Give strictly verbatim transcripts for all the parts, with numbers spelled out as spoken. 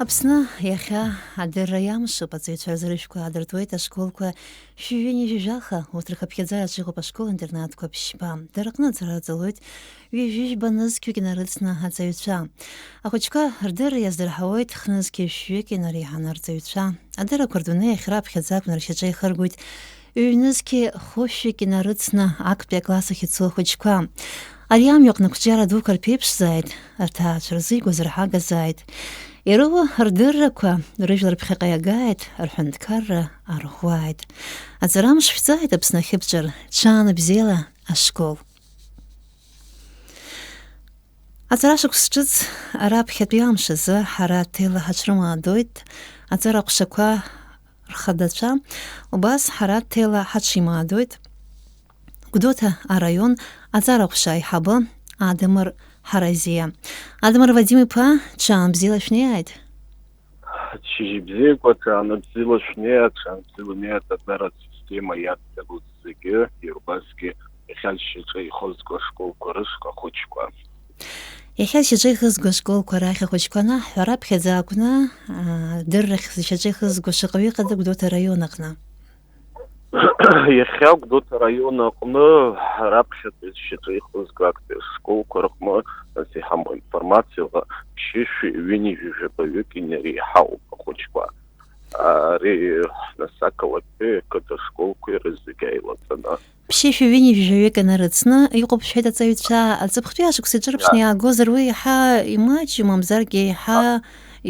Аԥсны иахьа адырра иамшуп, аҵаҩцәа рзы рыжәқәа аадыртуеит ашколқәа шәи ҩынҩажәи жәаха, урҭ рхыԥхьаӡараҿы иҟоуп ашкол-интернатқәа ԥшьба. Дара рҟны аҵара ҵалоит ҩажәи жәба нызқьҩык инарыцны аҵаҩцәа. Ахәыҷқәа рдырра иаздырҳауеит хнызқьи жәшәҩык инареиҳаны арҵаҩцәа. Адыррақәа рдунеи ахь раԥхьаӡа акәны ршьаҿа ихыргоит ҩнызқьи хәышәҩык инарыцны актәи акласс ахь ицо ахәыҷқәа. Ари амҩаҟны ақәҿиара дуқәа рԥеиԥшзааит, аҭаацәа рзы игәазырҳагазааит. Ироуа рдыррақәа рыжәлар ԥхьаҟа иагааит, рҳәынҭқарра арӷәӷәааит. Аҵара амш шәҵааит Аԥсны ахьыбҿар, ҽаанбзиала ашкол. Аҵара шықәс ҿыц раԥхьатәи амш азы ҳара ҭела ҳаҽрымаадоит, аҵара ҟәшақәа рхадацәа, убас ҳара ҭела ҳаҽимаадоит Гәдоуҭа араион аҵара ҟәша аиҳабы Адамыр Ҳаразиа. Адамыр Вадим-иԥа, ҽаанбзиала шәнеиааит. Шьыжьбзиақәа, ҽаанбзиала шәнеиааит, ҽаанбзиала шәнеиааит, аҵара асистема иадгылоит зегьы, иара убасгьы иахьа шьаҿа ихызго ашколқәа рышҟа ахәыҷқәа. Иахьа шьаҿа ихызго ашколқәа рахь ахәыҷқәа анаҳҳәа, раԥхьаӡа акәны, аа, дыррахь шьаҿа ихызго шаҟаҩы ыҟада Гәдоуҭа араион аҟны? Иахьа Гәдоуҭа араион аҟны раԥхьатәи шьаҿа ихызго актәи ашколқәа рҟны, нас иҳамоу информациала, ԥшьышәи ҩынҩажәи жәабаҩык инареиҳауп ахәыҷқәа. Ари, нас, ақалақьтәи ақыҭа школқәа ирызегь ааилаҵаны. Ԥшьышәи ҩынҩажәи жәаҩык инарыцны иҟоуп, шәҳәеит, аҵаҩцәа. Аҵыԥхтәи ашықәс иаҿырԥшны иаагозар, уи иаҳа имаҷу, мамзаргьы иаҳа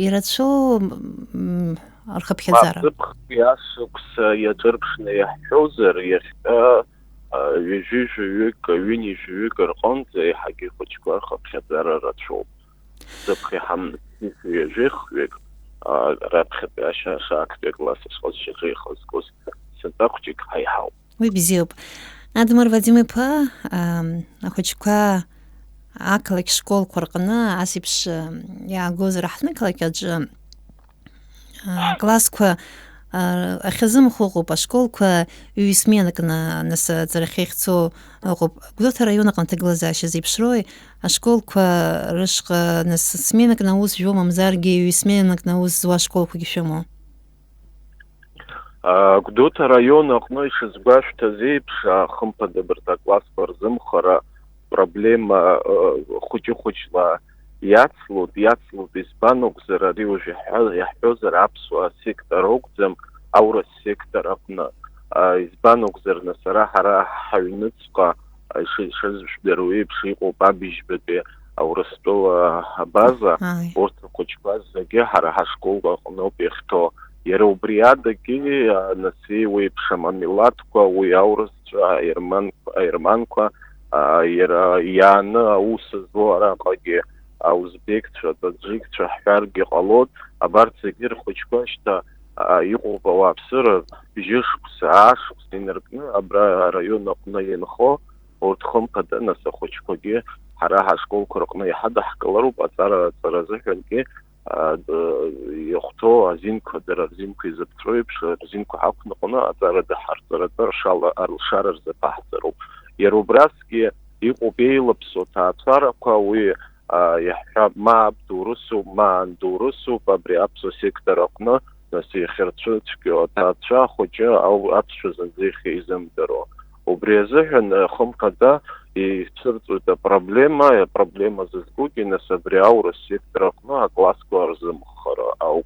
ирацәоу, м, рхыԥхьаӡара? Аҵыԥхтәи ашықәс иаҿырԥшны иаҳҳәозар, иахьа, а, ҩажәи жәаҩык, ҩынҩажәи жәаҩык рҟынӡа еиҳагьы ихәыҷқәа рхыԥхьаӡара рацәоуп. Ҵыԥх иҳаман ҩажәи хҩык, а, раԥхьатәи ашьа-, ашаактәи акласс ашҟа шьаҿа ихызгоз сынтәа хәҷык ҳаиҳауп. Уи бзиоуп. Адамыр Вадим-иԥа, ам, ахәыҷқәа ақалақь школқәа рҟны ас еиԥш, ам, иаагозар, аҳҭны-қалақь аҿы, а, классқәа, а, ахьазымхо ыҟоуп, ашколқәа ҩ-сменак на-, нас аҵарахьы иахьцо ыҟоуп. Гәдоуҭа араион аҟны аҭагылазаашьа зеиԥшрои? Ашколқәа рышҟа нас сменак на аус жәуа, мамзаргьы ҩ-сменак на аус зуа ашколқәагьы шәымоу? А, Гәдоуҭа араион аҟны ишазгәашәҭаз еиԥш, а, хымԥада абарҭ аклассқәа рзымхара проблема, а, хәыҷы-хәыҷла иацлоит, иацлоит, избан акәзар, ари уажә иаҳҳәа-, иаҳҳәозар аԥсуа сектор акәӡам, аурыс сектор аҟны. А, избан акәзар, нас ара ҳара ҳаҩныҵҟа, а, иши-, ишазышәдыруа еиԥш, иҟоуп абыжьбатәи Аурыстәыла абаза, Ааи. Урҭ рхәыҷқәа зегьы ҳара ҳашкол аҟноуп иахьҭоу. Иара убри адагьы, а, нас еиуеиԥшым амилаҭқәа, уи аурысцәа, аерман-, аерманқәа, а, иара иааны аус злоу араҟагьы аузбекцәа, атаджикцәа ҳҳәаргьы ҟалоит, абарҭ зегьы рхәыҷқәа шьҭа, а, иҟоуп ауааԥсыра, бжьышықәса, аашықәса инаркны абра араион аҟны инхо, урҭ хымԥада, нас ахәыҷқәагьы ҳара ҳашколқәа рҟны иҳадаҳкылароуп, аҵара, аҵара азыҳәангьы, а, д-, иахәҭоу азинқәа, дара рзинқәа изыԥҵәо еиԥш, рзинқәа ҳақәныҟәаны аҵара даҳарҵаратәы ршала-, алшара рзаԥаҳҵароуп. Иара убрасгьы иҟоуп еилаԥсоу ҭаацәарақәа, уи, а, иаҳҳәап, ма абду рысуп, ма анду рысуп, абри аԥсуа сектор аҟны, нас иахьырцәыцәгьоу аҭаацәа ахәыҷы ау-, аԥсшәа зынӡа ихьизымдыруа. Убри азыҳәан, э, хымԥада ицәырҵуеит апроблема, апроблема зызкугьы, нас, абри аурыс сектор аҟны аклассқәа рзымхара ауп.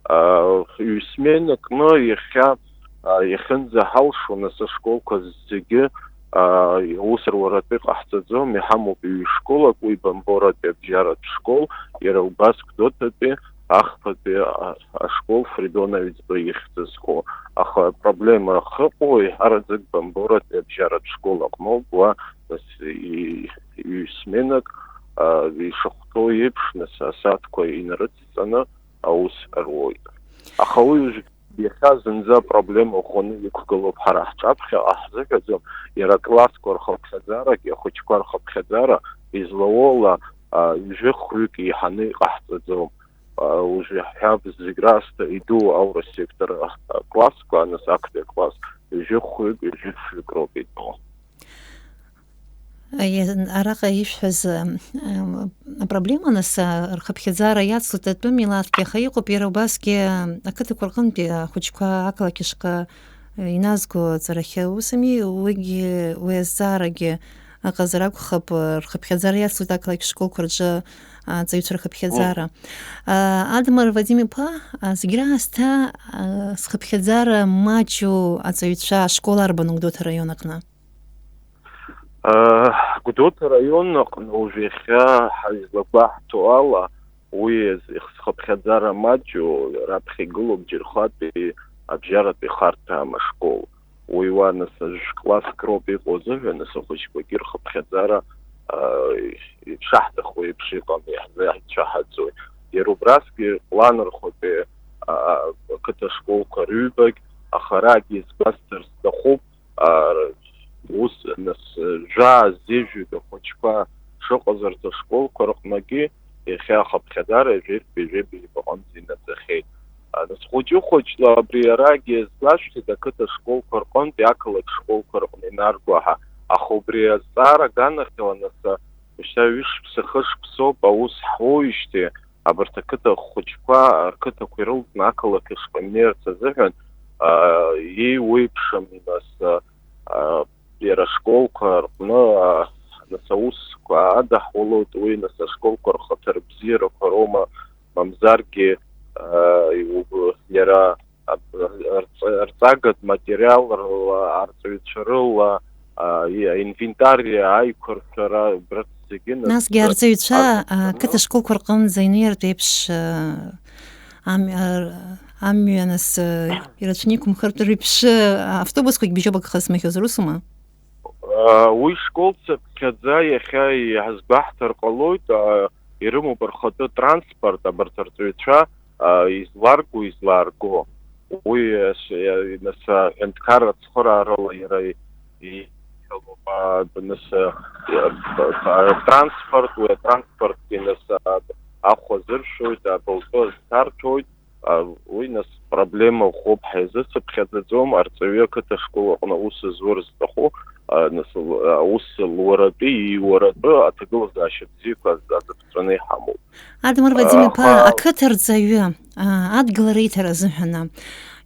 А, ҩ-сменакны иахьа, а, иахьынӡаҳалшо, нас, ашколқәа зегьы, а, усуратәы иҟаҳҵаӡом, иҳамоуп ҩ-школак, уи Бамборатәи абжьаратә школ, иара убас Гәдоуҭатәи, ахԥатәи, а, ашкол Фридон Аҩӡба ихьӡ зху. Аха апроблема ахьыҟоу, еиҳараӡак Бамборатәи абжьаратә школ аҟноуп, уа, нас, и-, ҩ-сменак, а, ишахәҭоу еиԥш, нас, асааҭқәа инарыцҵаны аус руеит. Аха уи уажә иахьа зынӡа апроблема ӷәӷәаны иқәгылоуп ҳара ҳҿаԥхьаҟа ҳзыҳәаӡом, иара аклассқәа рхыԥхьаӡарагьы, ахәыҷқәа рхыԥхьаӡара излауоу ала, а, ҩажәи хәҩык еиҳаны иҟаҳҵаӡом. А, уажә иаҳҳәап, зегь раасҭа идуу аурыс сектор, а, классқәа, нас актәи акласс, ҩажәи хәҩык, ҩажәи фҩык роуп идуу. Араҟа ишәҳәаз, ам, апроблема, нас, а, рхыԥхьаӡара иацлоит атәым милаҭгьы, аха иҟоуп иара убасгьы, а, ақыҭақәа рҟынтәи ахәыҷқәа ақалақь ашҟа, а, иназго аҵарахьы. Ус ами, уигьы, уи азҵаарагьы ыҟазар акәхап, а, рхыԥхьаӡара иацлоит ақалақь школқәа рҿы, а, аҵаҩцәа рхыԥхьаӡара. А, Адамыр Вадим-иԥа, а, зегь раасҭа, а, зхыԥхьаӡара маҷу аҵаҩцәа ашкол арбану Гәдоуҭа араион аҟны? Гәдоуҭа араион аҟны уажә иахьа ҳаизлагәаҳҭо ала, уи зхыԥхьаӡара маҷу раԥхьа игылоуп џьырхәатәи абжьаратәи харҭаа ашкол. Уи уа, нас, жәкласск роуп иҟоу азыҳәан, нас, ахәыҷқәагьы рхыԥхьаӡара, а, ишаҳҭаху еиԥш иҟам, иаҳза-, иаҳцәаҳаӡоит. Иара убрасгьы Ҟәланырхәатәи, а, ақыҭа школқәа рыҩбагь, аха арагьы избасҵар сҭахуп, а, ус, нас, жәаа-зежәҩык ахәыҷқәа шыҟаз арҭ ашколқәа рҟнагьы иахьа ахыԥхьаӡара жәаҩтәи жәаҩбаҩ аҟынӡа инаӡахьеит. А, нас хәыҷы-хәыҷла абри арагьы иазгәашәҭеит ақыҭа школқәа рҟынтәи ақалақь школқәа рҟны инарго ҳәа. Аха убри азҵаара аганахьала, нас, а, шьҭа ҩышықәса, хышықәсоуп аус ҳуеижьҭеи, абарҭ ақыҭа хәыҷқәа рқыҭақәа ирылҵны ақалақь ашҟа инеирц азыҳәан, а, иеиуеиԥшым, нас, а, а, иара ашколқәа рҟны, а, нас, аусқәа адаҳулоит, уи, нас, ашколқәа рхаҭарбзиарақәа роума, мамзаргьы, а, иу-, иара ап-, арҵ-, арҵагатә материал рыла, арҵаҩцәа рыла, а, и-, аинвентари аиқәыршәара, убарҭ зегьы, нас, Насгьы а, арҵаҩцәа, а, а, ақыҭа школқәа рҟынӡа инеиртә еиԥш, а, ам-, а, амҩа, нас, а, ирацәаны иқәымхартә реиԥш, а, автобусқәагь бжьоуп, агха змыхьоз, ус аума? А, уи школ цыԥхьаӡа иахьа иаҳзгәаҳҭар ҟалоит, а, ирымоуп рхатәы транспорт, абарҭ арҵаҩцәа, а, изларго, излаарго. Уи, а, ш-, а, нас, а, аҳәынҭқарра ацхыраарыла иара и-, ииҳәалоуп, а, нас, а, а, а, транспорт, уи атранспортгьы, нас, а, ахә азыршоит, абылтәы азҭарҭәоит, а, уи, нас, проблема ӷәӷәоуп, ҳаизыцыԥхьаӡаӡом, арҵаҩы ақыҭа школ аҟны аус зур зҭаху, а, нас, л-, аус луаратәы, иуаратәы аҭагылазаашьа бзиақәа аз-, азыԥҵәаны иҳамоуп. Адамыр Вадим-иԥа, Аха ақыҭа рҵаҩы, а, адгылара иҭара азыҳәаны,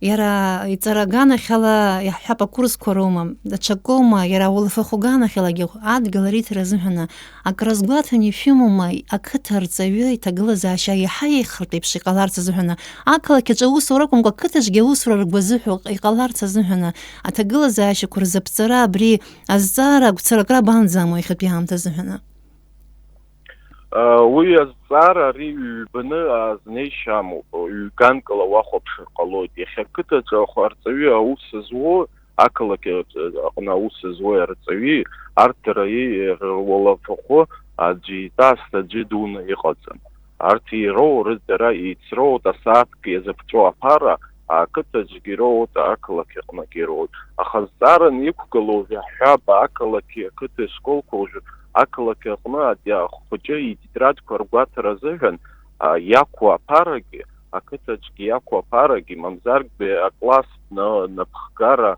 иара иҵара аганахьала иаҳҳәап, акурсқәа роума, даҽакоума, иара ауалафахә аганахьалагьы адгылара иҭара азыҳәаны акры азгәаҭаны ишәымоума, ақыҭа рҵаҩы иҭагылазаашьа иаҳа еиӷьхартә еиԥш иҟаларц азыҳәаны, ақалақь аҿы аусура акәымкәа, ақыҭаҿгьы аусура ргәазыҳәа иҟаларц азыҳәаны, аҭагылазаашьақәа рзаԥҵара абри азҵаара агәцаракра абанӡамоу иахьатәи аамҭа азыҳәаны? А, уи азҵаара ари ҩбаны азнеишьа амоуп, ҩганкыла уахәаԥшыр ҟалоит. Иахьа ақыҭаҿы ахә-, арҵаҩы аус зуоу, ақалақь аҿы, аҟны аус зуеи арҵаҩи, арҭ дара иеи-, руалафахәы аӡәы итәы аасҭа аӡәы дуны иҟаӡам. Арҭ ироур, дара еицроуеит асааҭк иазыԥҵәо аԥара, ақыҭаҿгьы ироуеит, ақалақь аҟныгьы ироуеит. Аха зҵаараны иқәгылоу уажә иаҳҳәап, ақалақьи ақыҭеи ашколқәа уажәы ақалақь аҟны ади-, ахәыҷы итетрадқәа ргәаҭара азыҳәан, а, иақәу аԥарагьы, ақыҭаҿгьы иақәу аԥарагьы, мамзаргьы акласс на-, напхгара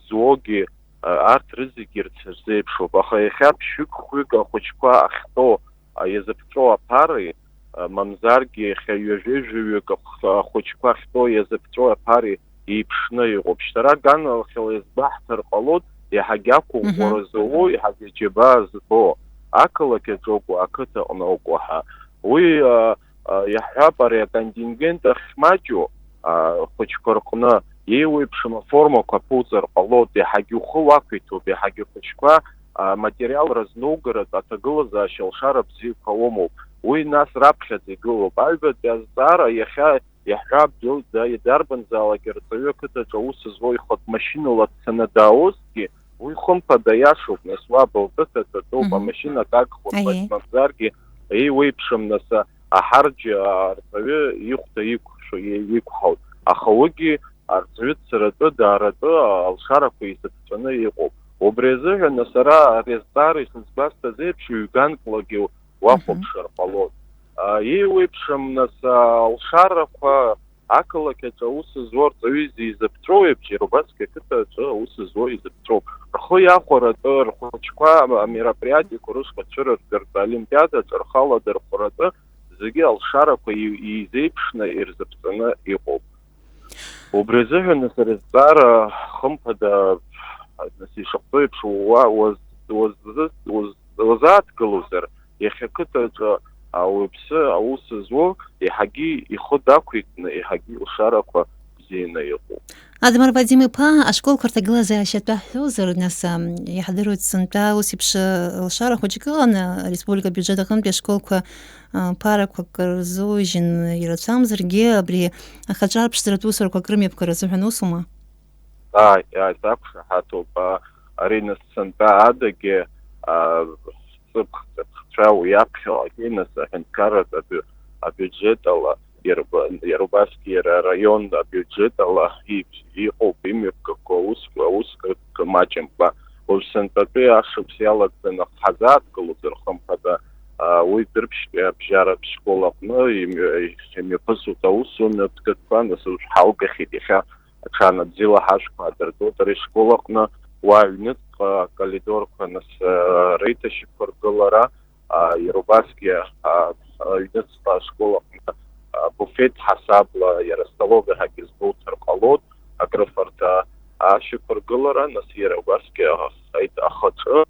зуогьы, а, арҭ рызегьы рц-, рзеиԥшуп. Аха иахьа ԥшьҩык-хәҩык ахәыҷқәа ахьтәоу, а, иазыԥҵәоу аԥареи, а, мамзаргьы иахьа ҩажәеи жәаҩык ахә-, ахәыҷқәа ахьтәоу иазыԥҵәоу аԥареи еиԥшны иҟоуп. Шьҭа ара аганахьала иазгәаҳҭар ҟалоит, иаҳагьы ақәыӷәӷәара Мгм. зауоу, иаҳагьы аџьабаа збо, ақалақь аҿы акәу, ақыҭа аҟны акәу ҳәа. Уи, а, а, иаҳҳәап, ари аконтингент ахьмаҷу, а, ахәыҷқәа рҟны еиуеиԥшым аформақәа ԥуҵар ҟалоит, иаҳагьы ухы уақәиҭуп, иаҳагьы ахәыҷқәа, а, материал разнугаратә аҭагылазаашьа алшара бзиақәа умоуп. Уи нас раԥхьаӡа игылоуп. Аҩбатәи азҵаара иахьа иаҳҳәап, ду-, да-, дарбанзаалак арҵаҩы ақыҭаҿы аус зуа ихатә машьынала дцаны дааозҭгьы, уи хымԥада иашоуп, нас уа абылтәы ҭаҵатәоуп, Мгм. амашьына акагхоит, Аиеи. мамзаргьы еиуеиԥшым, нас, а, аҳарџьы арҵаҩы ихәда иқәшәо, и-, иқәҳауеит. Аха уигьы арҵаҩы дцаратәы, дааратәы алшарақәа изыԥҵәаны иҟоуп. Убри азыҳәан, нас, ара ари азҵаара ишазгәасҭаз еиԥш, ҩганклагьы уахәаԥшыр ҟалоит. А, еиуеиԥшым, нас, а, алшарақәа ақалақь аҿы аус зуа арҵаҩы изы изыԥҵәоу еиԥш, иара убасгьы ақыҭа аҿы аус зуа изыԥҵәоуп. рхы иахәаратәы, рхәыҷқәа амероприатиақәа рышҟа цәырыргартә, олимпиадаҿы рхы аладырхәратәы зегьы алшарақәа и-, еизеиԥшны ирзыԥҵаны иҟоуп. Убри азыҳәан нас ари азҵаара, хымԥада, нас ишахәҭоу еиԥш, уа уаз-, уаз-, уаз-, уазааҭгылозар, иахьа ақыҭаҿы ауаҩԥсы аус зуа еиҳагьы ихы дақәиҭны, еиҳагьы илшарақәа бзианы иҟоуп. Адамыр Вадим-иԥа, ашколқәа рҭагылазаашьа атәы ҳҳәозар, нас, ам, иаҳдыруеит, сынтәа ус еиԥш, ы, лшара хәыҷык ыҟан, ы, ареспублика абиуџьет аҟынтәи ашколқәа, ы, ԥарақәак рзужьын, ирацәамзаргьы, абри ахаҿы арԥшӡаратә усурақәак рымҩаԥгара азыҳәан усума? Ааи, ааи, сақәшаҳаҭуп. А, ари нас сынтәа адагьы, а, ҵыԥх-, ҵыԥхцәа уи аԥхьаҟагьы, нас аҳәынҭқарратә абиу-, абиуџьет ала, иара уба-, иара убасгьы иара араион абиуџьет ала и-, иҟоуп имҩаԥгақәоу аусқәа, аусқәа маҷымкәа. Уажә сынтәатәи ашықәс иалагӡаны ҳазааҭгылозар, хымԥада, а, уи Дәрыԥшьтәи абжьаратә школ аҟны имҩа-, имҩаԥысуеит аусумҩа ҭгатәқәа, нас уажә ҳалгахьеит иахьа аҽанбзиала ҳашәқәа аадыртуеит ари ашкол аҟны, уа аҩныҵҟа акоридорқәа, нас, а, реиҭашьақәыргылара, а, иара убасгьы, а, аҩныҵҟа ашкол аҟны, а, буфет ҳасабла, иара астоловиа ҳәагьы здәылҵыр ҟалоит, акрыфарҭа ашьақәыргылара, нас иара убасгьы, а, аит-, ахаҿы,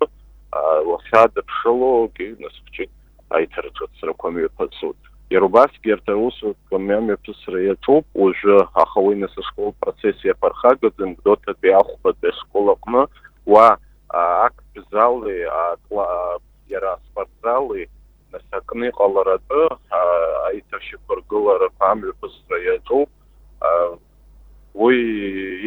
а, уахьадыԥшылогьы, нас хәҷык аиҭарҿыцрақәа мҩаԥысуеит. Иара убасгьы арҭ аусутә мҩаԥысра иаҿуп, уажәы, аха уи нас ашкол процесс иаԥырхагаӡам, Гәдоуҭатәи ахәбатәи ашкол аҟны, уа, а, актә зали, а, кла-, а, иара аспортзали, нас акны иҟаларатәы, а, аиҭашьақәыргыларақәа амҩаԥысра иаҿуп. А, уи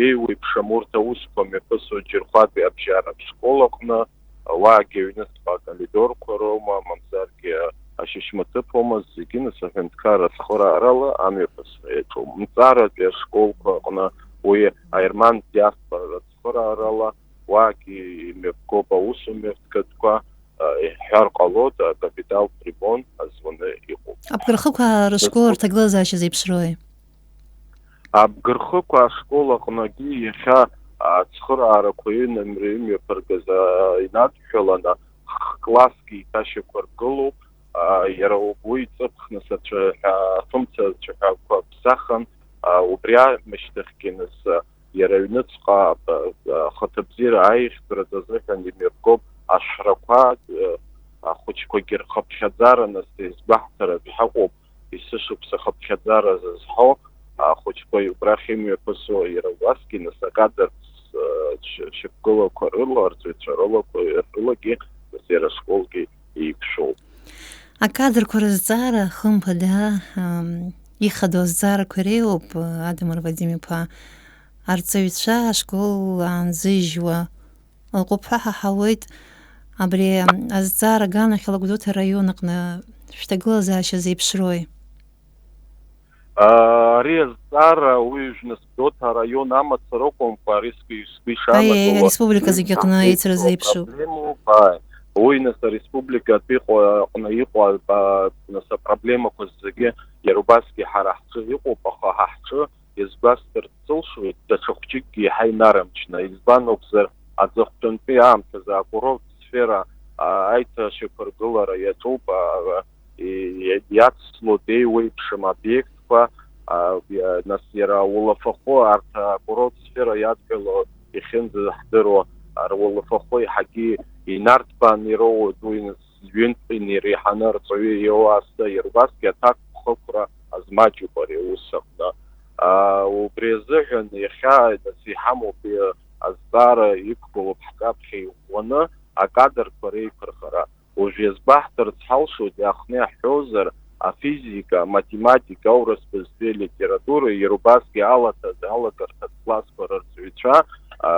еиуеиԥшым урҭ аусқәа мҩаԥысуа Џьырхәатәи абжьаратә школ аҟны, уаагьы аҩныҵҟа акоридорқәа роума, мамзаргьы ашьышьмаҭыԥ оума, зегьы нас аҳәынҭқарра ацхыраарала амҩаԥысра иаҿуп. Нҵаратәи ашколқәа аҟны уи аерман диаспора ацхыраарала уаагьы имҩаԥгоуп аусумҩа ҭгатәқәа, а, иҳәар ҟалоит, акапиталтә ремонт азуны иҟоуп. Абгырхықәаа рышкол рҭагылазаашьа зеиԥшрои? Абгырхықәаа ашкол аҟнагьы иахьа ацхыраарақәа ҩынҩажәа имҩаԥыргаз, а, инадҳәаланы, х-класск еиҭашьақәыргылоуп, а, иара уи ҵыԥх нас ацәаҳәа, афымца ацәаҳәақәа ԥсахын, а, убри амышьҭахьгьы нас, а, иара аҩныҵҟа, а, а, ахаҭабзиара аиӷьтәратә азыҳәан имҩаԥгоуп ашәрақәа, а, ахәыҷқәагьы рхыԥхьаӡара нас, изгәаҳҭаратә ҳаҟоуп, есышықәса хыԥхьаӡара зызҳәо, ахәыҷқәа убрахь имҩаԥысуа, иара убасгьы нас акадртә, а, шьа-, шьақәгылақәа рыла, арҵаҩцәа рылақәа, рылагьы, нас иара ашколгьы еиқәшәоуп. Акадрқәа рызҵаара, хымԥада, ам, ихадоу азҵаарақәа иреиуоуп, Адамыр Вадим-иԥа. Арҵаҩцәа ашкол аанзыжьуа лҟәыԥҳәа ҳаҳауеит. Абри, ам, азҵаара аганахьала Гәдоуҭа араион аҟны шәҭагылазаашьа зеиԥшрои? А, ари азҵаара уи Гәдоуҭа араион амацара акәымкәа, ари сгәы, сгәы Аиеи, ишаанагоу, ареспублика зегьы аҟны аеҵәара зеиԥшуп. Проблемоуп, ааи. Уи нас ареспубликатә иҟоу, аҟны иҟоу, а, нас апроблемақәа зегьы иара убасгьы ҳара ҳҿы иҟоуп, аха ҳа ҳҿы, изгәасҭарц сылшоит, даҽа хәҷыкгьы еиҳа инарымчны. Избан акәзар, аҵыхәтәантәи аамҭазы акурорттә сфера, а, аиҭашьақәыргылара иаҿуп, а, и-, иацлоит еиуеиԥшым обиектқәа, а, иа-, нас иара ауалафахәы, арҭ акурорттә сфера иадҳәало иахьынӡаҳдыруа, ауалафахәы еиҳагьы инарҭбааны ироуеит, уи нас ҩынтә иреиҳаны арҵаҩы иоуа асы, иара убасгьы аҭакԥхықәра азмаҷуп ари аус аҟны. А, убри азыҳәан иахьа нас иҳамоуп, и-, азҵаара иқәгылоуп ҳҿаԥхьа иӷәӷәаны акадрқәа реиқәырхара. Уажә иазгәаҳҭарц ҳалшоит, иаахтны иаҳҳәозар, афизика, аматематика, аурыс бызшәеи алитературеи, иара убасгьы алаҭа-, алагарҭатә классқәа рырҵаҩцәа, а,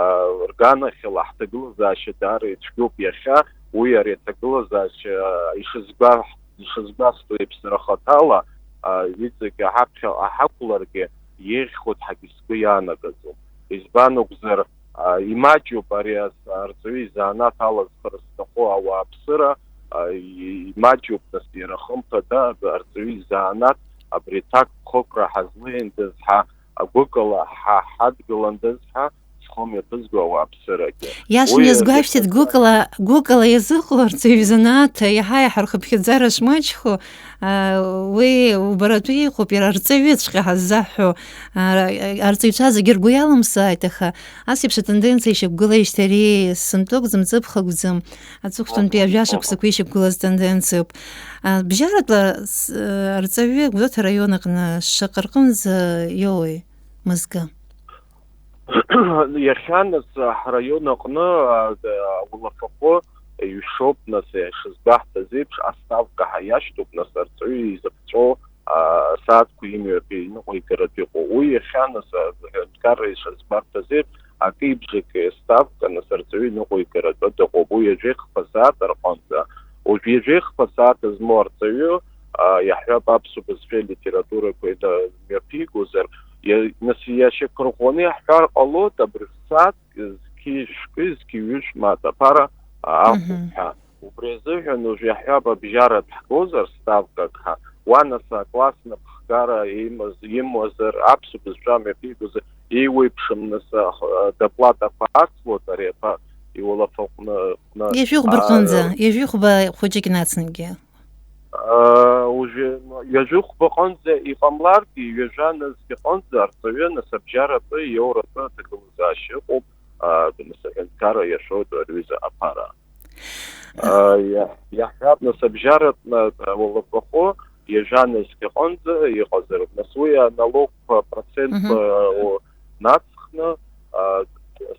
рганахьала ҳҭагылазаашьа даара ицәгьоуп иахьа, уи ари аҭагылазаашьа ишазгәаҳ-, ишазгәасҭо еиԥш, сара хаҭала, а, ҩыҵак ҳаԥхьаҟа ҳақәларгьы, еиӷьхоит ҳәагьы сгәы иаанагаӡом. Избан акәзар, а, имаҷуп ари ас-, арҵаҩы изанааҭ алазхара зҭаху ауааԥсыра, а, и-, имаҷуп нас иара хымԥада арҵаҩы изанааҭ абри аҭакԥхықәра ҳазлеиндаз ҳәа, агәыкала ҳа-, ҳадгыландаз ҳәа, аобком иаԥызго ауааԥсырагьы. Иашан Уи иазгәашәҭеит, иахьа гәыкала, гәыкала иазыҟоу арҵаҩы изанааҭ иаҳа-иаҳа рхыԥхьаӡара шмаҷхо, а, уи убаратәы иҟоуп, иара арҵаҩыҵәҟьа ҳаззаҳҳәо, а, арҵаҩцәа зегьы ргәы иалымсааит, аха ас еиԥш атенденциа ишьақәгылеижьҭеи ари сынтәыкәӡам, ҵыԥх акәӡам, аҵыхәтәантәи Мгм, ажәа мгм. шықәсақәа ишьақәгылаз тенденциоуп. А, бжьаратәла с-, арҵаҩы Гәдоуҭа араион аҟны шаҟа рҟынӡа иоуеи, мызкы? Иахьа нас ҳраион аҟны, а, д-, ауалафахәы ҩшоуп, нас, ишызгәаҳҭаз еиԥш, аставка ҳәа иашьҭоуп, нас, арҵаҩы изыԥҵәоу, а, сааҭқәа имҩаԥ иныҟәигаратә иҟоу. Уи иахьа, нас, а, аҳәынҭқарра ишазгәаҳҭаз еиԥш, акы-ибжаки ставка, нас, арҵаҩы иныҟәигаратәы дыҟоуп. Уи ҩажәи хԥа сааҭ рҟынӡа. Уажә ҩажәи хԥа сааҭ змоу арҵаҩы, а, иаҳҳәап, аԥсуа бызшәеи алитературақәеи да-, мҩаԥигозар, иа-, нас иашьақәырӷәӷәаны иаҳҳәар ҟалоит, абри сааҭк зқьи шәкы, зқьи ҩышә мааҭ аԥара, а, Мгм. ахәоуп ҳәа. Убри азыҳәан уажә иаҳҳәап, абжьаратә ҳгозар, ставкак ҳәа, уа, нас, акласс напхгара имаз, имуазар, аԥсуа бызшәа мҩаԥигозар, еиуеиԥшым, нас, а, доплатақәа ацлоит ари аԥа-, иуалафахәны, ҟны, Ҩажәи хәба а, рҟынӡа, ҩажәи хәба хәыҷык инацнгьы. А, уажәы ҩажәи хәба ҟынӡа иҟамларгьы, ҩажәа нызқь ҟынӡа арҵаҩы, нас, абжьаратәы, иоуратәы аҭагылазаашьа ыҟоуп, а, нас, аҳәынҭқарра иашоит аҩыза аԥара. А, иа-, иаҳҳәап, нас, абжьаратәны ауалафахәы ҩажәа нызқь аҟынӡа иҟазароуп. Нас уи аналогқәа процентқәа Мгм. у-, нацхны, а,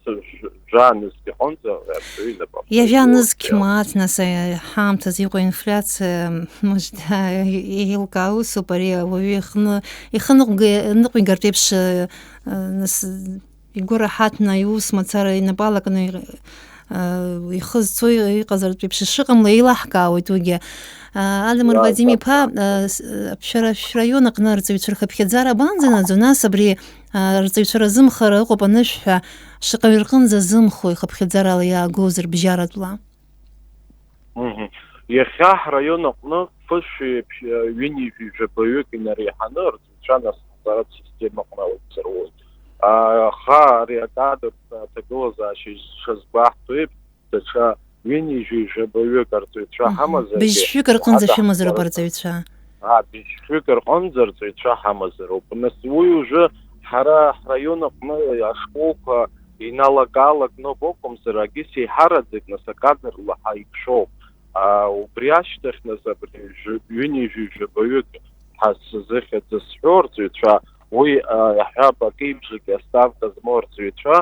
с-, ж-, жәа нызқь аҟынӡа арҵаҩы инапы Ҩажәа нызқь мааҭ, нас, э, ҳаамҭазы иҟоу инфляциа, мыжда, еилкаа усуп ари ауаҩы ихны, ихы ныҟәга-, ныҟәигартә еиԥш, э, э, нас, игәы раҳаҭны, иус мацара инапы алакны, э, ихы зцо иҟазартә еиԥш ишыҟамло еилаҳкаауеит уигьы. Э, Адамыр Уа, Вадим-иԥа, ба-, э, с-, э, шәара шәраион аҟны арҵаҩцәа рхыԥхьаӡара абанӡанаӡо, нас абри, э, арҵаҩцәа разымхара ыҟоуп анышә ҳәа, шаҟаҩ рҟынӡа зымхо ихыԥхьаӡарала иаагозар бжьаратәла? Мгм. Иахьа ҳраион аҟны ԥышәи ԥшь-, ҩынҩажәи жәабаҩык инареиҳаны арҵаҩцәа нас аҵаратә системаҟны аус руеит. А, аха ари акадр аҭагылазаашьа ишазгәаҳҭо еиԥш, даҽа ҩынҩажәи жәабаҩык арҵаҩцәа Мгм. ҳамазаргьы, Быжьшәҩык рҟынӡа иҳада шәымазароуп ҳҳәарада. арҵаҩцәа. А, быжьшәҩык рҟынӡа арҵаҩцәа ҳамазароуп. Нас уи уажәы ҳара ҳраион аҟны ашколқәа иналак-аалакноуп акәымзар, агьыс еиҳараӡак, нас, акадрла ҳаиқәшәоуп. А, убри ашьҭахь, нас, абри жә-, ҩынҩажәи жәабаҩык ҳаззыхьаӡыз ҳәоу арҵаҩцәа, уи, а, иаҳҳәап, акеибжаки аставка змоу арҵаҩцәа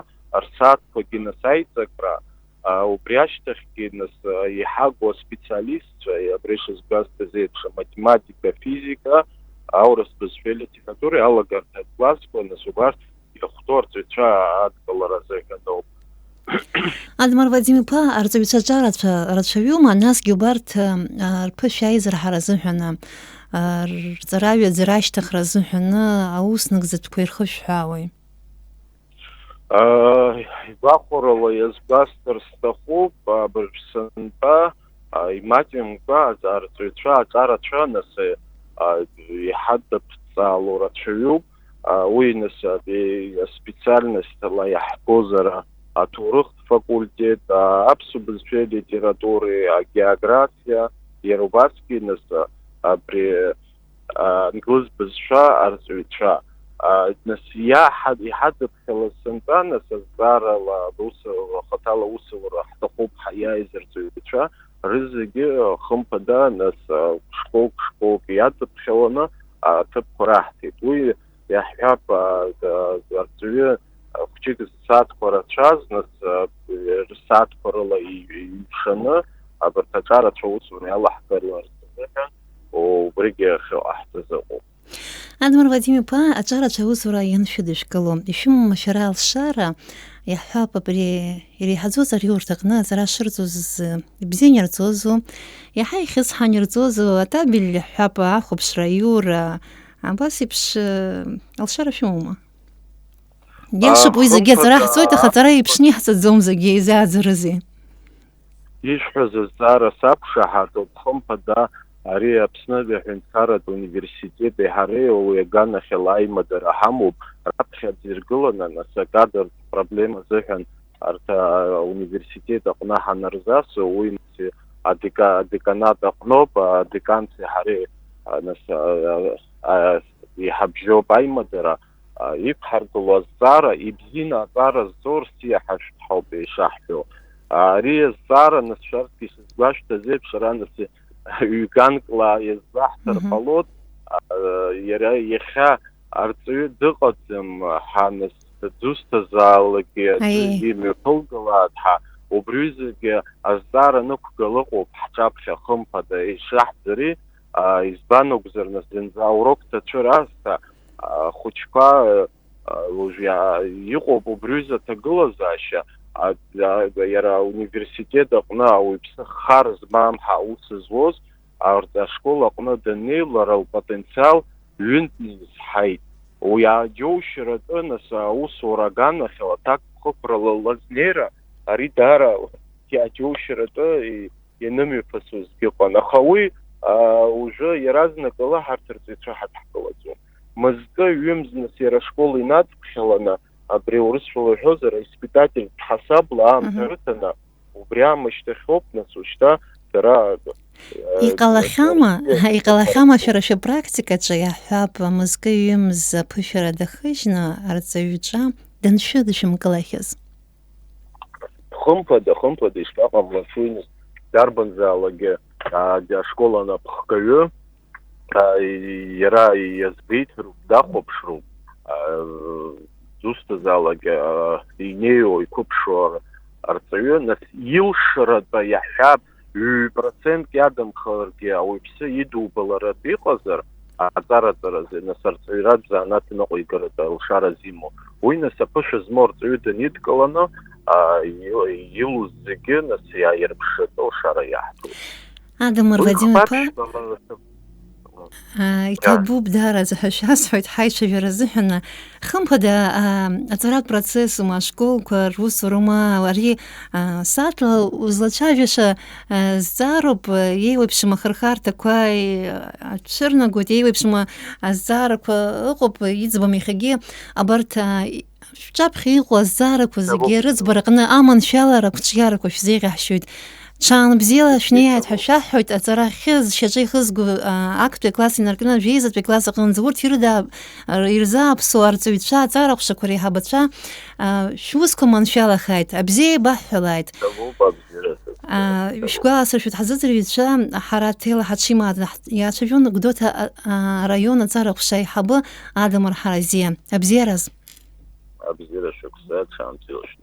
рсааҭқәагьы, нас, аиҵакра, а, убри ашьҭахьгьы, нас, а, иҳагу аспециалистцәа, абри шызгәасҭаз еиԥш, аматематика, афизика, аурыс бызшәеи алитературеи алагарҭатә классқәа, нас, убарҭ иахәҭоу арҵаҩцәа адкылара азыҳәаноуп. Адамыр Вадим-иԥа, арҵаҩцәа аҿарацәа рацәаҩума, насгьы убарҭ, а, рԥышәа аизырҳара азыҳәаны, а, рҵараҩаӡара ашьҭыхра азыҳәаны аус нагӡатәқәа ирхышәҳәаауеи? А, игәахәарала иазгәасҭар сҭахуп, абыржә сынтәа, а, имаҷымкәа аҵ-, арҵаҩцәа аҿарацәа, нас, а, иҳадыԥҵаало рацәаҩуп. А, уи, нас, абри аспециальностьла иаҳгозар, аҭоурыхтә факультет, а, аԥсуа бызшәеи литературеи, агеографиа, иара убасгьы, нас, абри, а, англыз бызшәа арҵаҩцәа. А, нас, иаҳа-, иҳадыԥхьалаз сынтәа, нас, азҵаарала, аусура, хаҭала аусура ҳҭахуп ҳәа иааиз арҵаҩцәа рызегьы, хымԥада, нас, а, школк-школк иадыԥхьаланы аҭыԥқәа раҳҭеит. Уи иаҳҳәап, а, а, арҵаҩы, а, хәҷык зсааҭқәа рацәаз, нас, а, рсааҭқәа рыла и-, иҩшаны, абарҭ аҿарацәа аусура иалаҳгаларц азыҳәан, убригьы ахьыҟаҳҵаз ыҟоуп. Адамыр Вадим-иԥа, аҿарацәа аусура ианшәыдышәкыло, ишәымоума шәара алшара, иаҳҳәап, абри иреиҳаӡоу аҵараиурҭа аҟны аҵара шырҵоз азы, ибзиан ирҵозу, иаҳа ихьысҳан ирҵозу, атабель, иаҳҳәап, ахәаԥшра аиура, абас еиԥш, э, алшара шәымоума? Иашоуп, уи зегьы аҵара хымԥада, ҳҵоит, аха аҵара еиԥшны иаҳҵаӡом зегьы, изааӡарызеи? Ишәҳәаз азҵаара сақәшаҳаҭуп, хымԥада, Ари Аԥснытәи аҳәынҭқарратә университети ҳареи уи аганахьала аимадара ҳамоуп. Раԥхьаӡа иргыланы, нас, акадр проблема азыҳәан арҭ ауниверситет аҟны ҳанарзасу, уи, нас, адека-, адеканат аҟноуп, адеканти ҳареи, а, нас, а, а, а, иҳабжьоуп аимадара, а, иқәҳаргыло азҵаара, ибзианы аҵара зҵо рсиа ҳашәҭ ҳауп ишаҳҳәо. А, ари азҵаара, нас, шәарҭгьы шәызгәашәҭаз еиԥш, ара, нас, ҩганкла иазгәаҳҭар Мгм. ҟалоит, а, иара иахьа арҵаҩы дыҟаӡам, ҳа, нас, дызусҭазаалакгьы аӡәы Аиеи. имҩаԥылгалааит ҳәа, убри аҩызагьы азҵаара нықәгала ыҟоуп ҳҿаԥхьа, хымԥада, ишаҳӡари, а, избан акәзар, нас, зынӡа аурок ҭацәыр аасҭа, а, ахәыҷқәа, а, уажә иа-, иҟоуп убри аҩыза аҭагылазаашьа, а, а, иара ауниверситет аҟны ауаҩԥсы хар змам ҳәа аус зуоз, арҭ ашкол аҟны даннеи, лара лпотенциал ҩынтә изҳаит. Уи аџьоушьаратәы, нас, аусура аганахьала аҭакԥхықәрала лызнеира, ари даара иаџьоушьаратәы и-, ианымҩаԥысуазгьы ыҟан. Аха уи, а, уажәы иаразнакала ҳарҭ рҵаҩцәа ҳадҳкылаӡом. Мызкы, ҩымз, нас, иара ашкол инацԥхьаланы, абри урысшәала иҳәозар, испытательтә ҳасабла аамҭа Мгм. рыҭаны, убри аамышьҭахьоуп, нас, ушьҭа дара, э, Иҟалахьама, нас, иҟалахьама шәара шәыпрактикаҿы, иаҳҳәап, мызкы ҩымз аԥышәара дахыжьны арҵаҩы ҿа даншәыдышәымкылахьаз? Хымԥада, хымԥада, ишԥаҟамлац уи, нас, дарбанзаалакгьы, а, ашкол анапхгаҩы, а, иара иазгәеиҭароуп, дахәаԥшроуп, а, дызусҭазаалакгьы, а, инеиуа, иқәыԥшуа арҵаҩы, нас, илшаратәы иаҳҳәап, ҩ-процентк иадамхаларгьы, ауаҩԥсы идубаларатә иҟазар, аҵараҵаразы, нас, арҵаҩратә занааҭ ныҟәигаратәы алшара зимоу. Уи, нас, аԥышәа змоу арҵаҩы данидкыланы, а, и-, илуз зегьы, нас, иааирԥшыртә алшара иаҳҭоит. Адамыр Уи Вадим иԥа, хԥа ԥшьба, а, иҭабуп даараӡа ҳәа шәасҳәоит ҳаицәажәара азыҳәан. Хымԥада, а, аҵаратә процессума, ашколқәа русурума, ари, а, сааҭла узлацәажәаша, а, зҵаароуп, а, еиуеиԥшым ахырхарҭақәа, и-, ацәырнагоит, еиуеиԥшым азҵаарақәа ыҟоуп, иӡбам иахьагьы абарҭ, а, и-, шәҿаԥхьа иҟоу азҵаарақәа зегьы Иҭабуп. Рыӡбараҟны аманшәалара ақәҿиарақәа шәзеиӷьаҳшьоит. Ҽаан бзиала шәнеиааит ҳәа шәаҳҳәоит, аҵара ахьы зшьаҿа ихызго, а, актәи акласс инаркны жәеизатәи акласс аҟынӡа урҭ ирыда-, ирзааԥсоу арҵаҩцәа, аҵара ҟәшақәа реиҳабацәа, а, шәусқәа маншәалахааит, абзиа еибаҳҳәалааит. Иҭабуп, абзиара. А, шәгәаласыршәоит, ҳазыӡырҩцәа ҳара ҭела ҳаҽимаатны ҳ-, иацәажәон Гәдоуҭа, а, а, араион аҵара ҟәша аиҳабы Адамыр Ҳаразиа. Абзиараз. Абзиара шықәса, ҽаанбзиала шәнеи.